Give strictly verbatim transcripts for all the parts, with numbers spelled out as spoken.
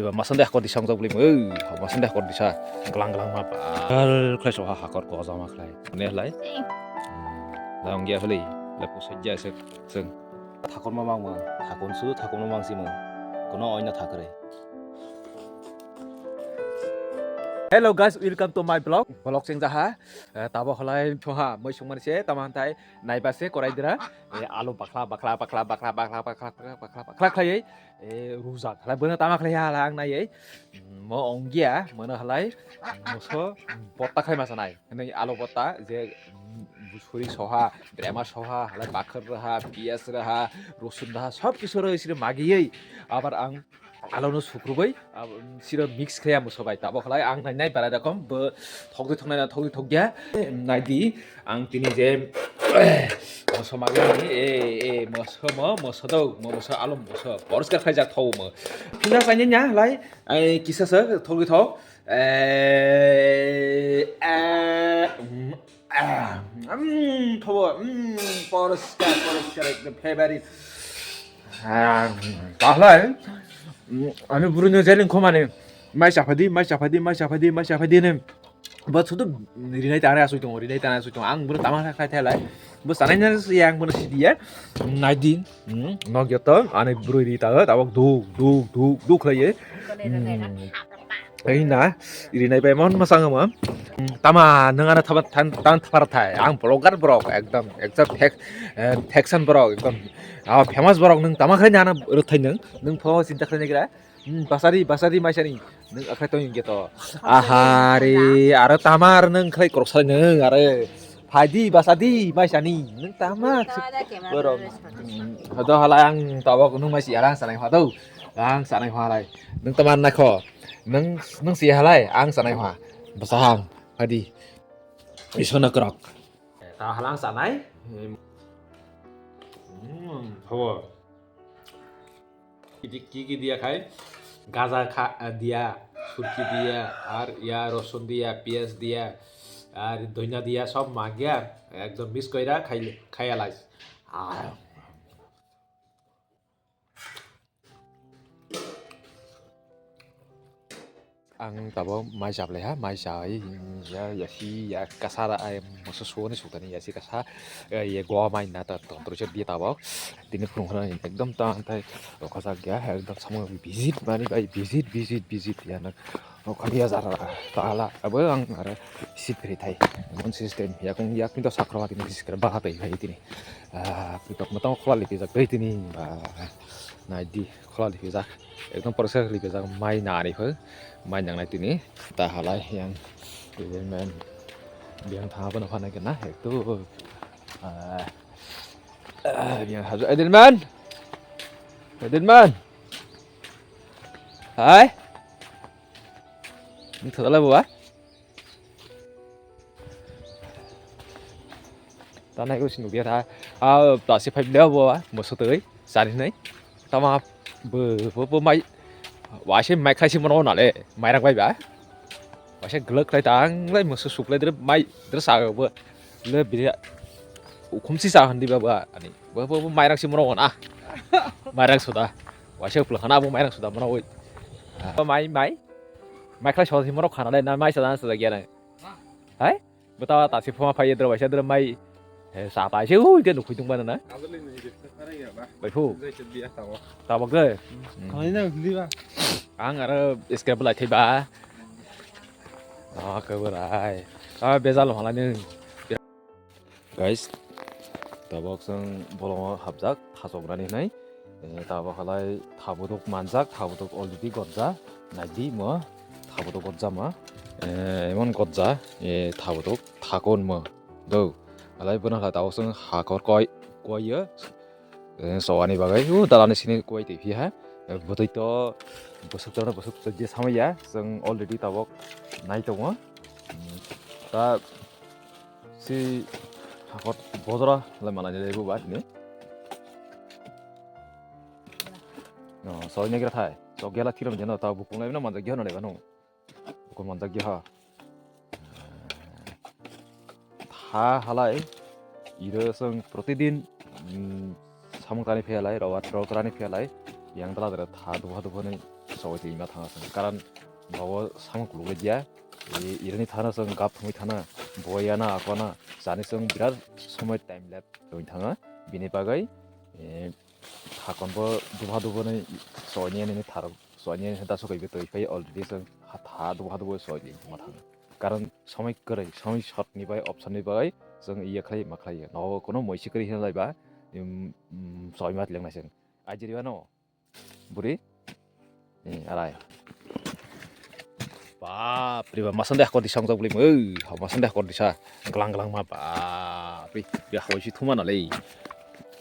Iba masande hakor disa wngjak bwlwi mo, ei, masande hakor disa glang glang ma ba. Al khlai soha hakor gojama khlai. Ne hlai. Hmm. Da wngya hwlwi. Le pusajya se chwng. Thakorma mangma, thakon su thakorma mangsi mo. Kono oina thakrwi. Hello guys, welcome to my vlog. Vlog chengjaha. Eh, tabo khlai thoha, moi sungmani se, tamo hantai naiba se korai dira. Eh, alu bakhla, bakhla, bakhla, bakhla, bakhla, bakhla, bakhla, bakhla, bakhla khlaiwi. Eh, rujak. Hala bono tama khlai hala ang naiwi. Mo ongya, mono halai. Moso botta khlai masa nai. Hwnwi alu botta, je, mm, suri soha, drema soha, halai bakhr raha, piyaj raha, rosun raha, sob kisu rwi siri magiwi. Abar ang Alono sukrubui, ah, siro mix khlai ang bo sobai. Tabok khlai ang nai nai barai rokom bo thokdui thoknai na thokdui thokya. Nai di, ang tini je moso magini, eh, eh, moso mo, moso do, mo moso alom moso. Poriskar khlai jak thau mo. Phina khlai nya lai, ai kisa sa thokdui thok. Eh, eh, mm, ah, mm, thau, mm, poriskar, poriskar, ekdom favorite. Ah, tahlai, mm, ani burui no jeling khomani, mai chaphadi, mai chaphadi, mai chaphadi, mai chaphadi ne. Bo sudu rinai tangrai asui tongo, rinai tangrai asui tongo. Ang bono tama khai thailai. Bo sanai na yang bono sidiya. Nai di, mm, nok joto, ani burui ri tago, tabok duk, duk, duk, duk khlaiye. Mm. Ei na, iri nai bai mon masang ma. Tama nang ana thaban tan tan thapar thai. Ang vlogger borok ekdom, ekdom fake, eh, faction borok ekdom. Ah, famous borok nang tama khai nana rwthai nang. Nang pho chinta khai nagra. Hmm, basari, basari maisani. Nang akhai tong ge to. Aha re, aro tamar nang khai krok sai nang are. Phaidi basadi maisani. Nang tama borok. Hmm, hodo hala ang tabok nang maisi arang sanai hado. Ang sanai halai. Nang tamar nakho. Nang, nang si halai, ang sanai ha. Bwsahang, hadi. Isono krok. Ta halang sanai. Hmm, hawa. Kiki, kiki dia khai. Gaja kha, eh, dia, surki dia, ar ya rosun dia, piyaj dia, ar doina dia, sob magya. Ekdom mix koira khai, khai alai. Ah. Ang tabok mai chaplai ha, mai chai ya, ya si ya kasa ra ai moso suani sutani ya si kasa, eh, ye go mai na ta tontor chot dia tabok. Tini phung khana ekdom ta antai rokha jak ya, ekdom samo visit mani bai visit, visit, visit ya na. Rokha ya jara ta ala abo ang ara si phri thai. Mon system ya kung ya kinto sakra tini visit kra ba tai hai tini. Ah, pitok matang khwlali pijak tei tini ba. Nai di, khwlali pijak. Ekdom poriskar khwlali pijak. Mai nari kho. Mai nangnai tini. Ta halai yang. Edelman. Biang thangma phano phana kena. Ektu. Ah, ah, biang hajo. Edelman. Edelman. Hai. Ini thadala bawa. Tanai ko sinu biar ha. Ah, plasi five dia bo, ah, moso tei, sari nai. Tama bo, bo, bo mai. Waise mai khai si mono na le, mai rang bai ba. Waise glak lai tang lai moso suk lai dre mai dre sa bo. Le biri ukhum si sa handi ba ba ani. Bo, bo, bo mai rang si mono na. Mai rang suda. Waise upla khana bo mai rang suda mono oi. Mai, mai. Mai khlai sodi morok khana le na mai sada sada gya nang. Hai? Bwta ta si phuma phai dro waisa dro mai. He sa ta se ui de nukhui tung bana na. Bai phu. Tabok de. Khani na hindi ba. Ang aro scrap lai thai ba. Ah, ke berai. Ah, bezal halai nung. Guys, tabok chwng bolongo hapjak, thachoknani hwnwi. Eh, tabok halai thabuduk manjak, thabuduk already gotja. Naidi mo, thabuduk gotja ma. Eh, emon gotja, eh, thabuduk thakon mo. Do, halai bono halai tabok chwng hakor koi, koiyo. Eh, sowani bagwi, uh, dalani sini koi twi phiya. Eh, bwtwi to, bwswk to, bwswk to je samaya, chwng already tabok nai tongo. Hmm, ta Si hakor bojora lai malai ni lebu ba tini. No, soi negra thai. So gela thiram jeno ta bukung lai no manjak gyo no le bano. Bukung manjak gyo ha. Tha halai iro song protidin, mm, samung tani phelai, rawat rawat tani phelai. Yang dala dara tha duha duha ni sogwi twi ma thanga chwng. Karon bago samung kuluk lai dia. I-, irani thana chwng gap thumwi thana, boyana, akona, chani chwng birat somoi time lap thumwi thanga. Bini bagwi, eh, thakonbo dubha dubonwi soini ani tharok, soini ani da sogwi twi phai already chwng ha tha dubha dubo soini ma thanga. Karon somoi kwrwi, somoi short ni bai, option ni bai, chwng iya khlai ma khlai. Nogo kono moisi kwrwi hwnlai ba, um, um, soi ma lengnai chwng. Ajiri bano, buri? Eh, arai. Bap re bap, masande hakor disa wngjak bwlwi, oi, ha, masande hakor disa, glang glang ma, bap re, ya, hoi si thuma na le.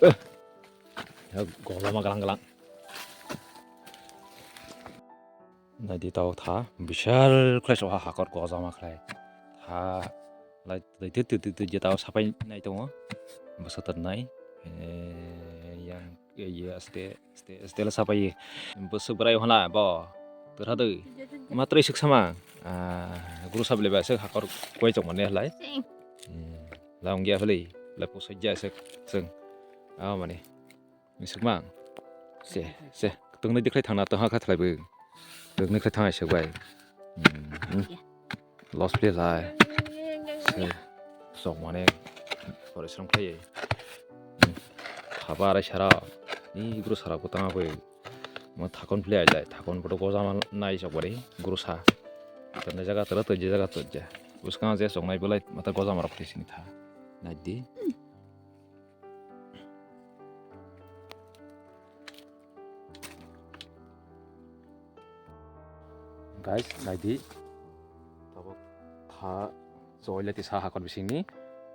Eh, ya, gola ma glang glang. Naidi tao tha, bishal khlai soha hakor gojama khlai. Tha, lai, lai, tu, tu, tu, tu, je tao sapai nai tongo. Bwswk tongnai. Eh, yang, eh, ye, aste, aste, aste la sapai. Bwswk bwrai hona bo. Twrha dwi. Ma twrwi swk sama. Ah, guru sab leba swk hakor koi chok mane hlai. Hmm, la ongya hlai. La pusai ja swk, swk. Ah, mane. Ni swkmang. Se, se. Tungni dikhlai thangna to ha kha thlai bo. Tungni khlai thang ai swk bai. Hmm, hmm. Loss play lai. Se. Sok mane. Pore sram khlai. Hmm. Thaba arai sara. Ni guru sara ko tang bai. Mo thakon play ai lai. Thakon bodo gojama nai sok bari. Guru sa. Tene jaga tara to je jaga to je. Uskang je sok nai belai mata gojama rok sini tha. Nai di. Guys, naidi. Tabuk tha choi le tisa hakor bisingni.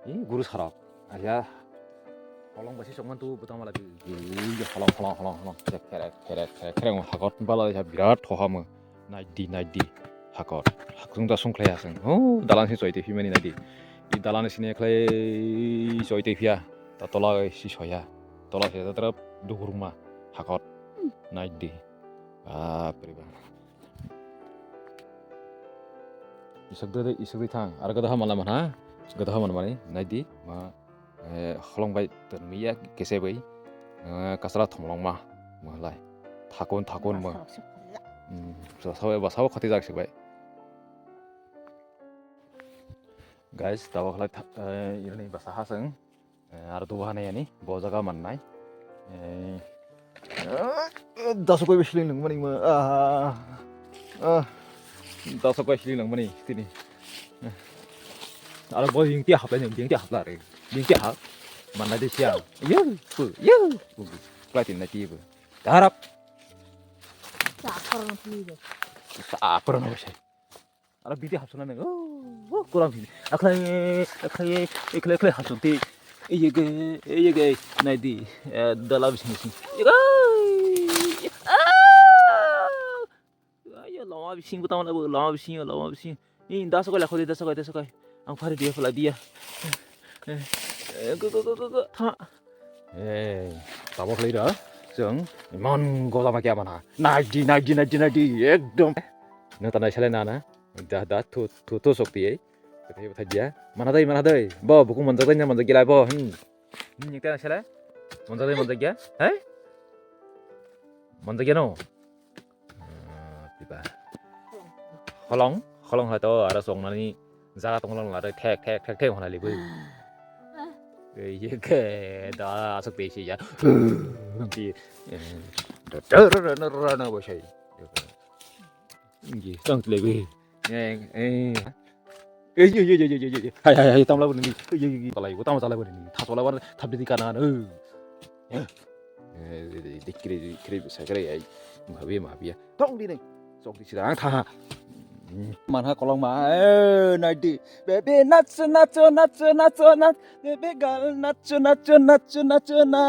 Ni guru sarok. Aya. Holong basi chokman tu butang mala bi. Holong, holong, holong, holong. Kherek, kherek, kherek, kherek, kherek. Hakor bala ya birat thohamo. Naidi, naidi. Hakor. Hakung da sung khlai aseng. Oh, dalan si choi te phimani naidi. I dalan sini khlai choi te phia. Ta tola si soya. Tola se ta tarap dukurma. Hakor. Naidi. Bap re bap. Isuk de, isuk de thang. Ar gada ha mala mana. Gada ha mana mani. Naidi. Ma. Eh, holong bai tonmiya kese bai, eh, kasala thomlongma, mo lai. Thakun, thakun mo. Hmm, so, so, ba, so khati jak sik bai. Guys, tawa khlai tha-, eh, ini basa haseng, eh, ar tu bahane yani, bo jaga mannai. Eh, Daso koi bisi lingmani ma. Ah. Ah. Daso koi bisi lingmani tini. Aro bo jing tia hap lai, jing tia hap lai. Jing tia hap. Mana de sia. Yo, pu, yo. Klai tin na ti bu. Darap. Sa apar na pli de. Sa apar na pli. Aro bidi hapsona nang. Oh, oh, kurang bidi. Akhlai, akhlai, akhlai, akhlai hapsong ti. Iyege, iyege, naidi. Eh, dala bising bising. Iyege. Ah! Ayo, lama bising, butang mana bu, lama bising, lama bising. Ni, da sokoi, lakho de, da sokoi, da sokoi. Ang phari dia, phalai dia. Eh, eh, go, go, go, go, go. Tha. Eh, tabok lai da. Jeng, iman gola ma kya mana. Naidi, naidi, naidi, naidi. Ekdom. Nang tanai sale na na. Da, da, thu, thu, thu sok ti, eh. Kata ibu thajia. Mana dai, mana dai. Bo, buku manjak dai, manjak gila bo. Hmm. Hmm, nyikta sale. Manjak dai, manjak gila. Hai? Manjak gila no. Ah, pipa. Holong, holong hai to, aro songnani jaga tong lang la, thek, thek, thek, thek, hona libu. Eh, ye ke, da, asuk te si ya. Di, eh, da, da, da, da, da, da, da, bo sai. Ngi, tang tle bi. Eh, eh. Eh, ye, ye, ye. Hai, hai, hai, tamla buni. Eh, ye, ye, ye. Talai, tamla, tamla buni. Tha tola bar, thap di kana. Eh. Eh, dikri, dikri, sakre ai. Mahabi, mahabi. Tong di nai. Sok di sira, ang tha. Manha kolong ma. Eh, nai di. Baby, nacho, nacho, nacho, nacho, nacho. Baby girl, nacho, nacho, nacho, nacho, na.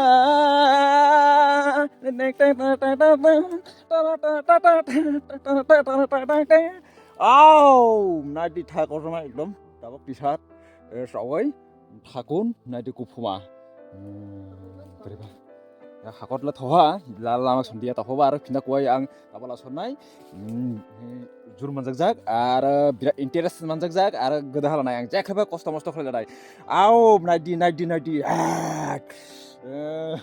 Au, naidi tha kotorma ekdom, tabok tisat, eh, sawai, thakun, naidi kuphuma. Hmm, boriba. Ya, hakot le thoha, la lama sundia ta hoba, aro phinda kuai ang tabala sonnai. Hmm, jur manjak jak, aro birat interest manjak jak, aro gada hala nai ang, jak khaba kosto mosto khlai nai. Au, naidi, naidi, naidi. Ah. Eh,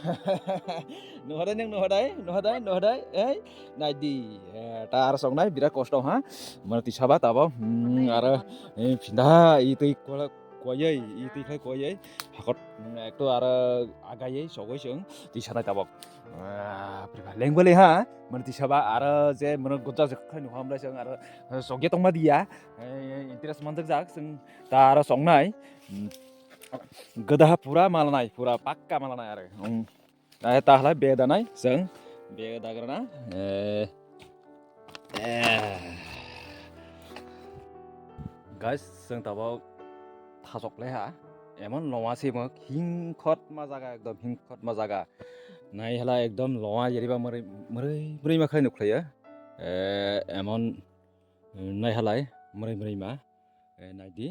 nuhadai nang, nuhadai, nuhadai, nuhadai. Ei, naidi. Eh, ta aro songnai, birat kosto ha. Mano tisaba tabo. Hmm, aro, eh, phinda, i twi kola, koyai, i twi khai koyai. Hakot, hmm, ekto aro agayai, sogoi song, tisanai tabok. Ah, priba, lengbali ha. Mano tisaba aro je, mano gojak je khai nuhamlai song aro, eh, sogya tongma dia. Eh, interest manjak jak, song ta aro songnai. Hmm. Gadaha pura malanai, pura pakka malanai are. Hmm. Ai ta halai bag danai, song bag dagrana. Eh. Eh. Guys, song tabo thasok leha. Emon loma simo hingkhot ma jaga, ekdom hingkhot ma jaga. Nai hala ekdom loma yeriba murui, murui, murui ma khlai nukhlaiya. Eh, emon, eh, nai halai murui, murui ma. Eh, naidi.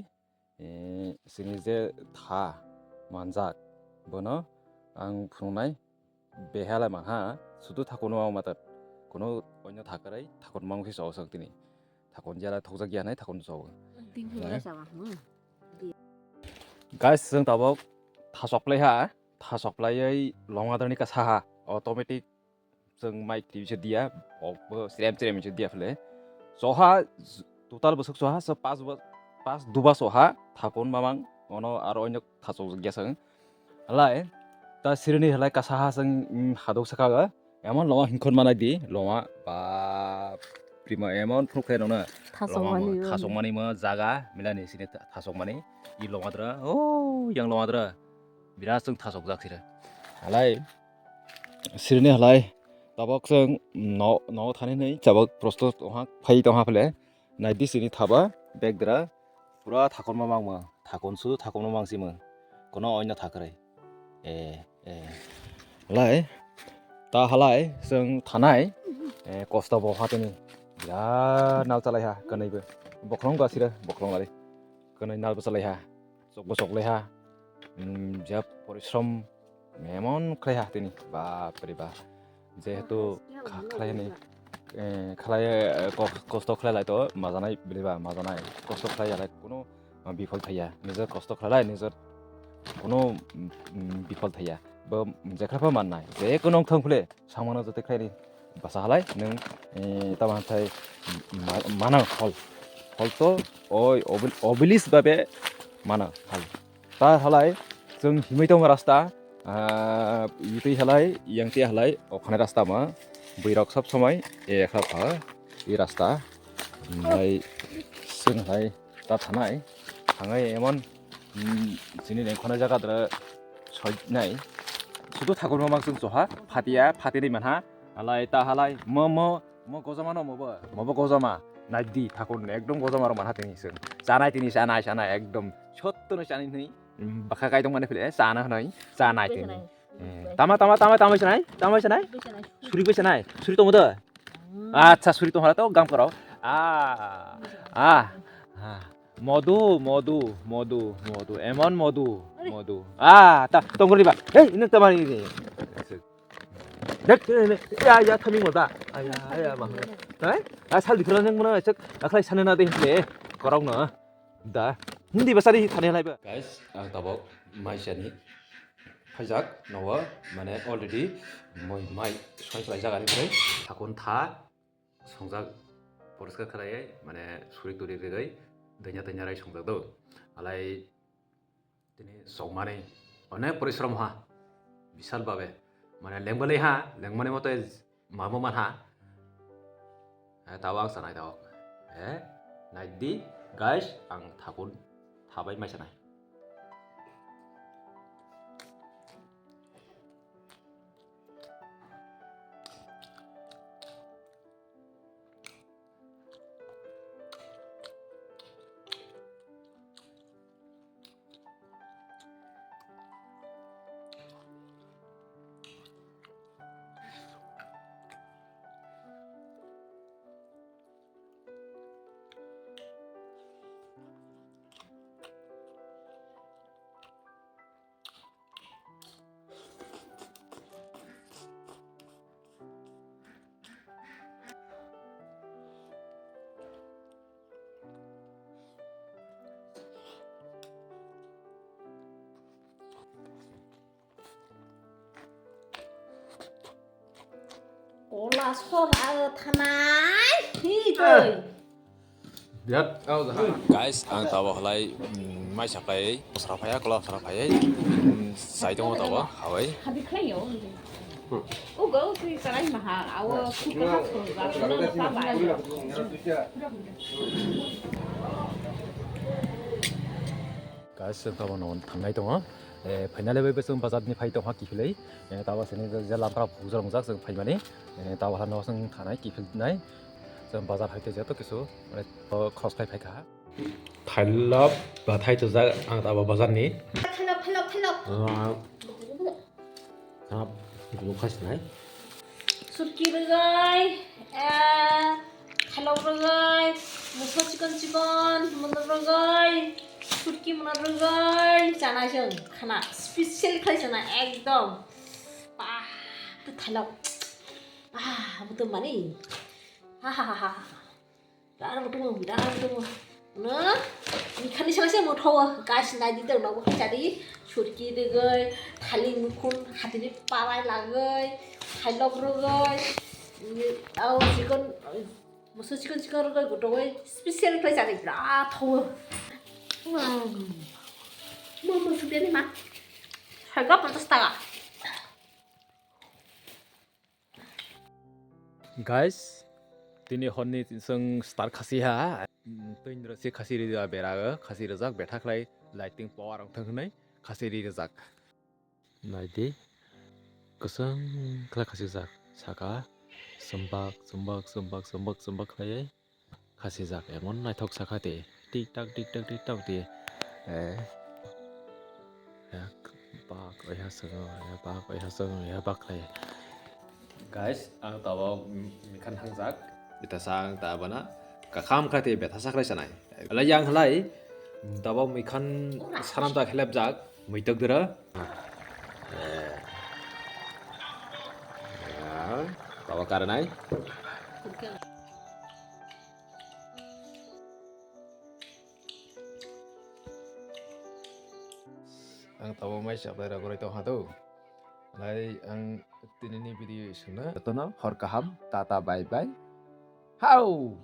Eh, sini je tha manjak, bono ang phunuknai behala mangha, sudu thakun wng mata, kono onyo thakwrai thakun mang khe chao sak tini, thakun jala thokjak ya nai thakun chao. Tingkhe Nai. Wngya chaba, hmm. Guys, chwng tabok thasok plaiha, thasok plaiwi longa drani kasaha, automatic chwng mai twi se dia, okbo srem srem se dia phele. Soha total bwswk soha se pas ba, pas duba soha thapon mamang ono aro onyo thachok ya chwng. Halai ta sirini halai kasaha chwng, mm, hadok saka ga. Emon loma hingkhon manai di, loma ba prima emon phunuk khe nona. Thasok Loma mani mo, thasok mani mo jaga milani sini tha-, thasok mani. I loma dra, oh, yang loma dra. Birat chwng thasok jak sira. Halai sirini halai tabok chwng no, no thani nei chabok prosto tongha, phai tongha phele. Naidi sini thaba bag dra pura thakonma mangma, thakon su thakonma mangsima. Kono oino thakrai. Eh, eh. Halai ta halai chwng thanai, eh, kosto bo hatini. Birat nal chalai ha kanaibo. Bokhorong gasira, bokhorong lari. Kanai nal bo chalai ha. Chokbo choklai ha. Hmm, ja porishrom emon khlai ha tini, bap re bap. Jehetu kha-, khlai ni, eh, khlai, eh, ko-, kosto khlai lai to majanai bili ba majanai. Kosto khlai lai kuno, ah, bifol thaya. Nijor kosto khlai lai nijor kuno, mm, mm, bifol thaya. Bo jekhrapa mannai. Je kuno thang phule samano jote khlai ni basa halai nung, eh, tama thai ma-, manang hol. Hol to oi obil-, obilis babe manang hol. Ta halai, chwng himwi tongo rasta, ah, itwi halai, yang twi halai, okhane rasta ma, bwirok sob somoi, e kha pha, i rasta, nai, chwng halai, ta thanai, thangai emon, mm, chini lengkhona jaga dra, soi nai, sudu thakur mamang chwng choha, phatia, phatirwi manha, halai, ta halai, mo, mo, Mo gojama no mobo, mobo gojama. Naidi thakun ekdom gojama rok manha tini chwng. Chanai tini chanai chanai ekdom. Sotto no chanai hwnwi. Bakha kai tong mani phile chana hwnwi. Chanai tini. Eh, tama, tama, tama, tama chanai? Tama chanai? Suri bai chanai? Suri tongo da? Acha suri tong hala to gam karo. Ah. Ah. Ah. Modu, modu, modu, modu. Emon modu, modu. Ah, ta tongri ba. Hei, ini tamani ini. Dek, ini, ini. Ya, ya, thaming mo da. Aya, aya, ma. Hai? Ah, sal dikhala nang mano, cek, akhlai sana na de himle. Korok no. Da. Hindi ba sari thani halai ba. Guys, ang tabok mai sani. Phaijak, nogo, mane already moi mai soi soi jaga ni prai. Thakun tha, songjak, poriskar khlaiwi, mane suri turi rigwi, danya danya rai songjak do. Alai Tini chokmani onek porishrom ha, bisal babe. Mane lengbalwi ha, lengmani mote mabo manha. Eh, tabo ang sanai tabok. Eh, naidi, guys, ang thakun thabai mai sanai. Kola sor aro thanai. Hi tei. Birat, oh, dah. Guys, ang tabo halai, mm, mai sapai, sra phaya, kola sra phaya, mm, sai tongo tabo, hawai. Hadi khlai yo. Ugo, twi sarai maha, awo, suka ha, suka, suka, suka, suka. Guys, ang tabo no thangnai tongo. Eh, finally, bai, bai, chwng bazar ni phai tongkha kiphilwi. Eh, tabo sini je, je lamphra phungjak wngjak chwng phaimani. Eh, tabo hano chwng thanai kiphilnai. Chwng bazar hai tei joto kisu, mane, o, khoroksa phaikha. Thailok ba thai chajak ang tabo bazar ni. Thailok, thailok, thailok. Ah, ah, guluk kha sinai. Sutki rwgwi, eh, thailok rwgwi, moso chikon chikon, mono rwgwi, sutki mono rwgwi, chana chwng khana special khai chana ekdom. Bah, thailok. Ah, abo to mani. Ha, ha, ha, ha, ha. Dar butung, dar butung. No? Mikhani sana se motho, guys, nai di tong, nogo chari, sutki rwgwi, thali mukhun, hatini parai lagwi, thailok rwgwi, au chikon, moso chikon chikon rwgwi, gotogwi, special khlai chari, birat thawo. Wow. Mo, mo, sutki ni ma. Saga ponchas taka. Guys, tini horni chwng star khasi ha. Twi rwsi khasi ri bera, khasi rijak betha khlai lighting power wng thang hwnwi khasi ri rijak. Nai di, kwchwng khlai khasi rijak. Saka, swmbak, swmbak, swmbak, swmbak, swmbak khlaiwi. Khasijak, emon naithok sakha tei. Tik tak, tik tak, tik tak tei. Eh. Ya, bak, oiha swngo, ya, bak, oiha swngo, ya, bak khlai. Guys, ang tabo, mm, mikhan thangjak. Bita sa ang ta bana. Kakham kha tei betha sakhlai sanai. Alai yang halai, mm, tabo mikhan sanam ta khelep jak. Muitok dura. Eh. Ya, tabo karanai. Ang tabo mai chaplai rok roi tong hado. Lai ang tini ni video isukna. Jotono hor kaham, tata bye bye. Hau!